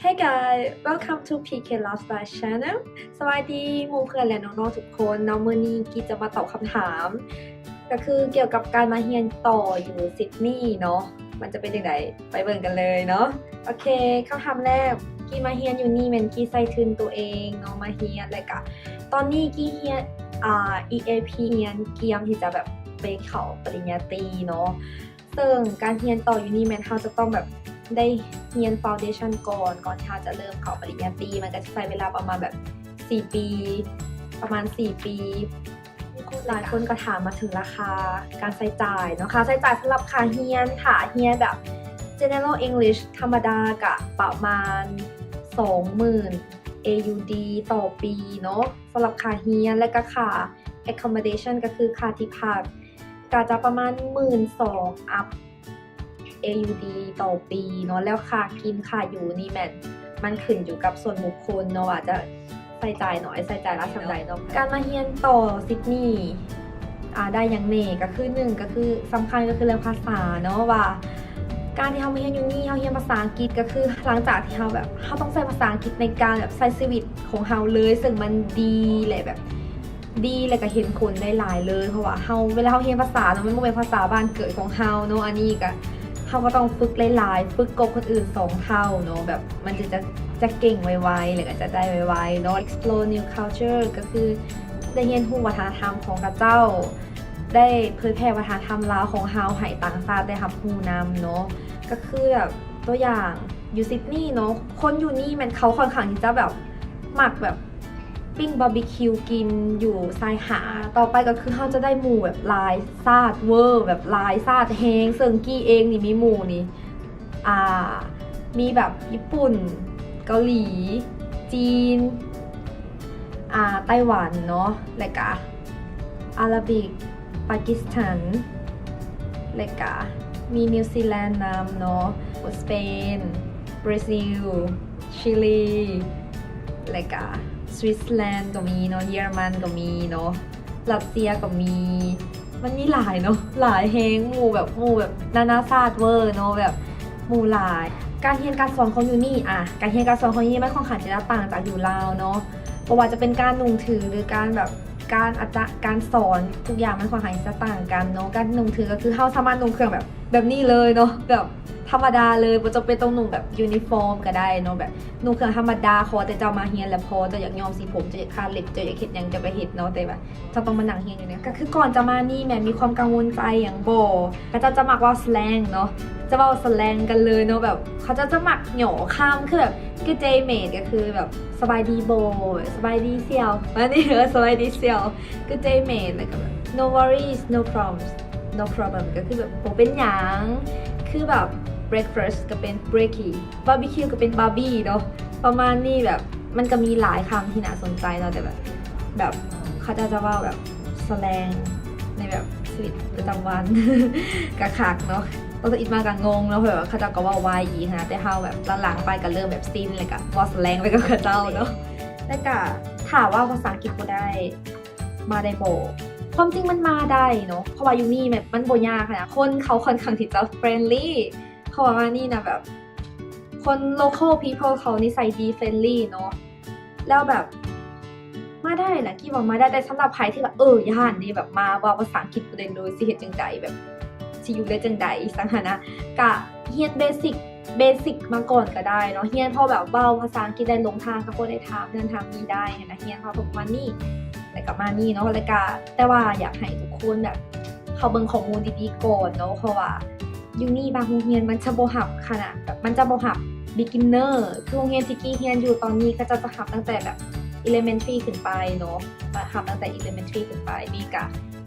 Hey guys, welcome to ພີເຄ Lifestyle Channel. ສະບາຍດີໝູ່ເພື່ອນ ແລະ ນ້ອງໆທຸກຄົນເນາະ. ມື້ນີ້ກີຈະມາຕອບຄຳຖາມ ກໍຄືກ່ຽວກັບການມາຮຽນຕໍ່ຢູ່ຊິດນີເນາະ ມັນຈະເປັນຈັ່ງໃດ ໄປເບິ່ງກັນເລີຍເນາະ. ໂອເຄ ຄຳຖາມແລກ ກີມາຮຽນຢູ່ນີ້ແມ່ນກີໃສ່ທຶນຕົວເອງເນາະ ມາຮຽນ ແລະກະຕອນນີ້ກີຮຽນ ອ່າ EAP ຮຽນກຽມທີ່ຈະແບບໄປເຂົ້າປະລິນຍາຕີເນາະ. ເຊິ່ງການຮຽນຕໍ່ຢູ່ນີ້ແມ່ນເຮົາຈະຕ້ອງແບບໄດ້ຮຽນ foundation ກ່ອນ ກ່ອນທີ່ເຮົາຈະເລີ່ມເຂົ້າປະລິນຍາຕີ ມັນກໍຈະໃຊ້ເວລາປະມານແບບສີ່ປີ ປະມານສີ່ປີ. ຫຼາຍຄົນກໍຖາມມາເຖິງລາຄາການໃຊ້ຈ່າຍເນາະ. ຄ່າໃຊ້ຈ່າຍສຳລັບຄ່າຮຽນ ຖ້າຮຽນແບບ General English ທຳມະດາກະປະມານສອງໝື່ນ AUD ຕໍ່ປີເນາະ ສຳລັບຄ່າຮຽນ ແລະກະຄ່າ accommodation ກໍຄືຄ່າທີ່ພັກ ກະຈະປະມານໝື່ນສອງ up AUD ຕໍ່ປີເນາະ. ແລ້ວຄ່າກິນຄ່າຢູ່ນີ້ແມ່ນມັນຂຶ້ນຢູ່ກັບສ່ວນບຸກຄົນເນາະ ວ່າຈະໃຊ້ຈ່າຍໜ້ອຍໃຊ້ຈ່າຍຫຼາຍສ່ຳໃດເນາະ. ການມາຮຽນຕໍ່ຊິດນີ ອ່າ ໄດ້ຫຍັງແດ່ ກໍຄືໜຶ່ງ ກໍຄືສຳຄັນກໍຄືເລື່ອງພາສາເນາະ ວ່າການທີ່ເຮົາມາຮຽນຢູ່ນີ້ ເຮົາຮຽນພາສາອັງກິດ ກໍຄືຫຼັງຈາກທີ່ເຮົາແບບ ເຮົາຕ້ອງໃຊ້ພາສາອັງກິດໃນການແບບໃຊ້ຊີວິດຂອງເຮົາເລີຍ ເຊິ່ງມັນດີ ແລະ ແບບ ດີ ແລະກະເຫັນຜົນໄດ້ຫຼາຍເລີຍ ເພາະວ່າເຮົາ ເວລາເຮົາຮຽນພາສາເນາະ ມັນບໍ່ແມ່ນພາສາບ້ານເກີດຂອງເຮົາເນາະ. ອັນນີ້ກະ ເຮົາກໍຕ້ອງຝຶກຫຼາຍໆ ຝຶກກວ່າຄົນອື່ນສອງເທົ່າເນາະ ແບບມັນຈະ ຈະ ຈະເກັ່ງໄວໆ ແລະກະຈະໄດ້ໄວໆເນາະ. Explore new culture ກໍຄືໄດ້ຮຽນຮູ້ວັດທະນະທຳຂອງເຂົາເຈົ້າ ໄດ້ເຜີຍແຜ່ວັດທະນະທຳລາວຂອງເຮົາໃຫ້ຕ່າງຊາດໄດ້ຮັບຮູ້ນຳເນາະ. ກໍຄືແບບຕົວຢ່າງຢູ່ຊິດນີເນາະ ຄົນຢູ່ນີ້ແມ່ນເຂົາຂ້ອນຂ້າງທີ່ຈະແບບມັກແບບ ປີ້ງບາບີຄິວກິນຢູ່ຊາຍຫາດ. ຕໍ່ໄປກໍຄືເຮົາຈະໄດ້ໝູ່ແບບຫຼາຍຊາດເວີ ແບບຫຼາຍຊາດແຮງ ເຊິ່ງກີເອງນີ້ມີໝູ່ນີ້ ອ່າ ມີແບບຍີ່ປຸ່ນ, ເກົາຫຼີ, ຈີນ, ອ່າ ໄຕ້ຫວັນເນາະ ແລະກະອາຣາບິກ, ປາກິສຖານ ແລະກະມີນິວຊີແລນນຳເນາະ, ສະເປນ, ບຣາຊິລ, ຊີລີ ແລະກະສະວິດເຊີແລນກໍມີເນາະ, ເຢຍລະມັນກໍມີເນາະ, ຣັດເຊຍກໍມີ. ມັນມີຫຼາຍເນາະ ຫຼາຍແຮງ ໝູ່ແບບ ໝູ່ແບບນານາຊາດເວີເນາະ ແບບໝູ່ຫຼາຍ. ການຮຽນການສອນຂອງຢູ່ນີ້ ອ່າ ການຮຽນການສອນຂອງຢູ່ນີ້ມັນຂ້ອນຂ້າງທີ່ຈະຕ່າງຈາກຢູ່ລາວເນາະ ບໍ່ວ່າຈະເປັນການນຸ່ງຖື ຫຼື ການແບບ ການອາຈາ ການສອນທຸກຢ່າງມັນຂ້ອນຂ້າງທີ່ຈະຕ່າງກັນເນາະ. ການນຸ່ງຖືກໍຄືເຮົາສາມາດນຸ່ງເຄື່ອງແບບ ແບບນີ້ເລີຍເນາະ ແບບທຳມະດາເລີຍ ບໍ່ຈຳເປັນຕ້ອງນຸ່ງແບບຢູນິຟອມກໍໄດ້ເນາະ ແບບນຸ່ງເຄື່ອງທຳມະດາ ຂໍແຕ່ເຈົ້າມາຮຽນແລ້ວພໍ ເຈົ້າຢາກຍ້ອມສີຜົມ ເຈົ້າຢາກທາເລັບ ເຈົ້າຢາກເຮັດຫຍັງ ເຈົ້າກໍເຮັດເນາະ ແຕ່ແບບເຈົ້າຕ້ອງມານັ່ງຮຽນຢູ່ນີ້. ກໍຄືກ່ອນຈະມານີ້ແມ່ນມີຄວາມກັງວົນໃຈຫຍັງບໍ່? ເຂົາເຈົ້າຈະມັກເວົ້າສະແລງເນາະ ຈະເວົ້າສະແລງກັນເລີຍເນາະ ແບບເຂົາເຈົ້າຈະມັກຫຍໍ້ຄຳ ຄືແບບ Good day mate ກໍຄືແບບ ສະບາຍດີບໍ່ ສະບາຍດີສ່ຽວ ອັນນີ້ ເອີ ສະບາຍດີສ່ຽວ Good day mate ແລ້ວກໍແບບ No worries, no problems, no problem ກໍຄືແບບບໍ່ເປັນຫຍັງ ຄືແບບ breakfast ກໍເປັນ brekkie, barbecue ກໍເປັນ barbie ເນາະ ປະມານນີ້. ແບບມັນກໍມີຫຼາຍຄຳທີ່ໜ້າສົນໃຈເນາະ ແຕ່ແບບ ແບບເຂົາເຈົ້າຈະເວົ້າແບບສະແລງໃນແບບຊີວິດປະຈຳວັນ ກະຄັກເນາະ. ຕອນອິດມາກໍງົງເນາະ ເພາະວ່າເຂົາເຈົ້າກໍເວົ້າໄວອີກນະ ແຕ່ເຮົາແບບຫຼັງໆໄປກໍເລີ່ມແບບຊິນ ແລ້ວກໍເວົ້າສະແລງໄປກັບເຂົາເຈົ້າເນາະ. ແລ້ວກໍຖ້າເວົ້າພາສາອັງກິດບໍ່ໄດ້ ມາໄດ້ບໍ່? ຄວາມຈິງມັນມາໄດ້ເນາະ ເພາະວ່າຢູ່ນີ້ແບບມັນບໍ່ຍາກນະ ຄົນເຂົາຂ້ອນຂ້າງທີ່ຈະ friendly ເພາະວ່າມານີ້ນະ ແບບຄົນ local people ເຂົານິໄສດີ friendly ເນາະ ແລ້ວແບບມາໄດ້ນະ ຄິດວ່າມາໄດ້. ແຕ່ສຳລັບໃຜທີ່ແບບ ເອີ ຢ້ານເດ ແບບມາເວົ້າພາສາອັງກິດບໍ່ໄດ້ເລີຍ ຊິເຮັດຈັ່ງໃດ ແບບຊິຢູ່ໄດ້ຈັ່ງໃດ ອີ່ຫຍັງຊັ້ນຫັ້ນນະ ກະຮຽນເບສິກ ເບສິກມາກ່ອນກໍໄດ້ເນາະ ຮຽນພໍແບບເວົ້າພາສາອັງກິດໄດ້ ລົງທາງກັບຄົນໄດ້ ຖາມນັ້ນຖາມນີ້ໄດ້ຫັ້ນນະ ຮຽນພໍປະມານນີ້ ແລ້ວກໍມານີ້ເນາະ. ແລ້ວກໍ ແຕ່ວ່າຢາກໃຫ້ທຸກຄົນແບບເຂົ້າເບິ່ງຂໍ້ມູນດີໆກ່ອນເນາະ ເພາະວ່າຢູ່ນີ້ບາງໂຮງຮຽນມັນຈະບໍ່ຮັບຂະໜາດແບບ ມັນຈະບໍ່ຮັບ beginner ຄືໂຮງຮຽນທີ່ກີຮຽນຢູ່ຕອນນີ້ ເຂົາເຈົ້າຈະຮັບຕັ້ງແຕ່ແບບ elementary ຂຶ້ນໄປເນາະ ຮັບຕັ້ງແຕ່ elementary ຂຶ້ນໄປ. ນີ້ກະ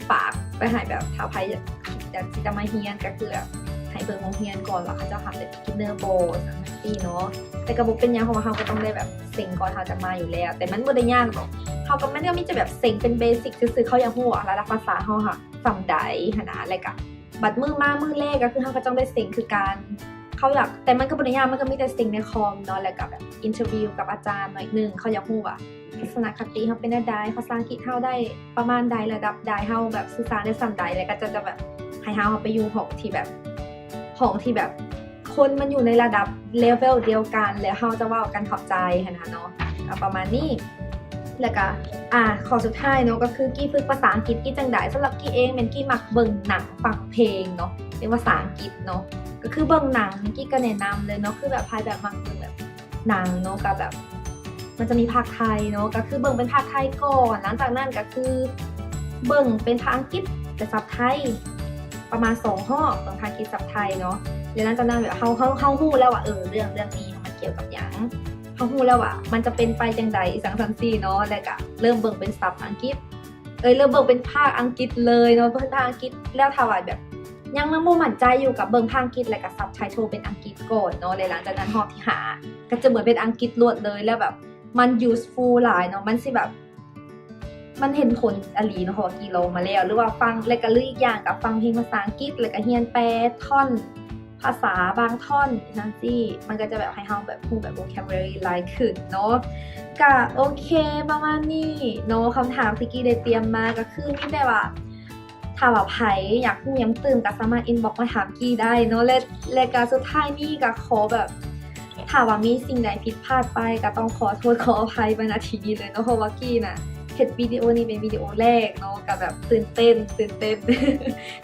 ຝາກໄປໃຫ້ແບບ ຖ້າໃຜຢາກ ຢາກຊິຈະມາຮຽນ ກໍຄືແບບໃຫ້ເບິ່ງໂຮງຮຽນກ່ອນວ່າເຂົາເຈົ້າຮັບແບບ beginner ບໍ່ ຈັ່ງຊີ້ເນາະ. ແຕ່ກໍບໍ່ເປັນຫຍັງ ເພາະວ່າເຮົາກໍຕ້ອງໄດ້ແບບເສັງກ່ອນເຮົາຈະມາຢູ່ແລ້ວ ແຕ່ມັນບໍ່ໄດ້ຍາກດອກ. ເຮົາກໍ ມັນກໍມີແຕ່ແບບເສັງເປັນເບສິກຊື່ໆ ເຂົາຢາກຮູ້ວ່າລະດັບພາສາເຮົາຫາສ່ຳໃດຫັ້ນນະ ແລ້ວກໍ ບັດມື້ມາມື້ແລກກໍຄືເຮົາກໍຕ້ອງໄດ້ເສັງຄືກັນ ເຂົາຢາກ ແຕ່ມັນກໍບໍ່ໄດ້ຍາກ ມັນກໍມີແຕ່ເສັງໃນຄອມເນາະ ແລ້ວກໍແບບ interview ກັບອາຈານໜ້ອຍໜຶ່ງ ເຂົາຢາກຮູ້ວ່າທັດສະນະຄະຕິເຮົາເປັນແນວໃດ ພາສາອັງກິດເຮົາໄດ້ປະມານໃດ ລະດັບໃດ ເຮົາແບບສື່ສານໄດ້ສ່ຳໃດ ແລ້ວກໍຈະ ຈະແບບໃຫ້ເຮົາ ເຮົາໄປຢູ່ຫ້ອງທີ່ແບບ ຫ້ອງທີ່ແບບ ໂຄ ຄົນມັນຢູ່ໃນລະດັບເລເວວດຽວກັນ ແລ້ວເຮົາຈະເວົ້າກັນເຂົ້າໃຈຫັ້ນນະເນາະ ກໍປະມານນີ້. ແລ້ວກໍ ອ່າ ຂໍ້ສຸດທ້າຍເນາະ ກໍຄືກີ້ຝຶກພາສາອັງກິດກີ້ຈັ່ງໃດ? ສຳລັບກີ້ເອງແມ່ນກີ້ມັກເບິ່ງໜັງຟັງເພງເນາະ ເປັນພາສາອັງກິດເນາະ ກໍຄືເບິ່ງໜັງນີ້ກີ້ກໍແນະນຳເລີຍເນາະ ຄືແບບໃຜແບບມັກເບິ່ງແບບ ໜັງເນາະ ກໍແບບ ມັນຈະມີພາກໄທເນາະ ກໍຄືເບິ່ງເປັນພາກໄທກ່ອນ ຫຼັງຈາກນັ້ນກໍຄືເບິ່ງເປັນພາກອັງກິດ ແຕ່ຊັບໄທ ປະມານສອງຮອບ ເບິ່ງພາກອັງກິດຊັບໄທເນາະ ແລ້ວຫຼັງຈາກນັ້ນແບບເຮົາ ເຮົາ ເຮົາຮູ້ແລ້ວວ່າ ເອີ ເລື່ອງ ເລື່ອງນີ້ມັນກ່ຽວກັບຫຍັງ ເຮົາຮູ້ແລ້ວວ່າມັນຈະເປັນໄປຈັ່ງໃດ ອີ່ຫຍັງຊັ້ນຊີ້ເນາະ ແລ້ວກໍເລີ່ມເບິ່ງເປັນຊັບອັງກິດ ເອີຍ ເລີ່ມເບິ່ງເປັນພາກອັງກິດເລີຍເນາະ ເບິ່ງພາກອັງກິດ ແລ້ວຖ້າວ່າແບບ ຍັງ ຍັງບໍ່ໝັ້ນໃຈຢູ່ ກໍເບິ່ງພາກອັງກິດ ແລ້ວກໍຊັບໄທເທິນເປັນອັງກິດກ່ອນເນາະ ແລ້ວຫຼັງຈາກນັ້ນຮອບທີຫ້າ ກໍຈະເໝືອນເປັນອັງກິດລວດເລີຍ ແລ້ວແບບມັນ useful ຫຼາຍເນາະ ມັນຊິແບບ ມັນເຫັນຜົນອີ່ຫຼີເນາະ ເພາະວ່າກີ້ລອງມາແລ້ວ ຫຼືວ່າຟັງ ແລ້ວກໍ ຫຼືອີກຢ່າງກໍຟັງເພງພາສາອັງກິດ ແລ້ວກໍຮຽນແປທ່ອນພາສາບາງທ່ອນຈັ່ງຊີ້ ມັນກໍຈະແບບໃຫ້ເຮົາແບບຮູ້ແບບ vocabulary ຫຼາຍຂຶ້ນເນາະ. ກະໂອເຄ ປະມານນີ້ເນາະ ຄຳຖາມທີ່ກີ້ໄດ້ຕຽມມາກໍຄືມີແຕ່ວ່າ ຖ້າວ່າໃຜຢາກຮູ້ຫຍັງຕື່ມກໍສາມາດ inbox ມາຖາມກີ້ໄດ້ເນາະ ແລະ ແລະກໍສຸດທ້າຍນີ້ກໍຂໍແບບ ຖ້າວ່າມີສິ່ງໃດຜິດພາດໄປກໍຕ້ອງຂໍໂທດຂໍອະໄພໄປ ນະ ທີ່ນີ້ເລີຍເນາະ ເພາະວ່າກີ້ນະເຮັດວິດີໂອນີ້ເປັນວິດີໂອແລກເນາະ ກໍແບບຕື່ນເຕັ້ນ ຕື່ນເຕັ້ນ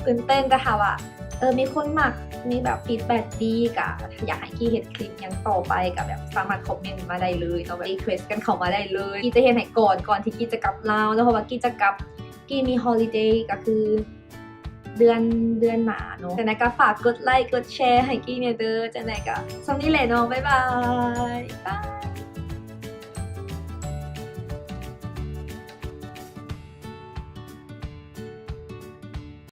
ຕື່ນເຕັ້ນ ແຕ່ຖ້າວ່າ ເອີ ມີຄົນມັກ ມີແບບ feedback ດີ ກໍຢາກໃຫ້ກີ້ເຮັດຄລິບຫຍັງຕໍ່ໄປ ກໍແບບສາມາດຄອມເມັນມາໄດ້ເລີຍເນາະ request ກັນເຂົ້າມາໄດ້ເລີຍ ກີ້ຈະເຮັດໃຫ້ກ່ອນ ກ່ອນທີ່ກີ້ຈະກັບລາວເນາະ ເພາະວ່າກີ້ຈະກັບ ກີ້ມີ holiday ກໍຄືເດືອນ ເດືອນໜ້າເນາະ ຈັ່ງໃດກໍຝາກກົດໄລກົດແຊໃຫ້ກີ້ແດ່ເດີ ຈັ່ງໃດກໍສ່ຳນີ້ແຫຼະເນາະ ບາຍບາຍ ບາຍ.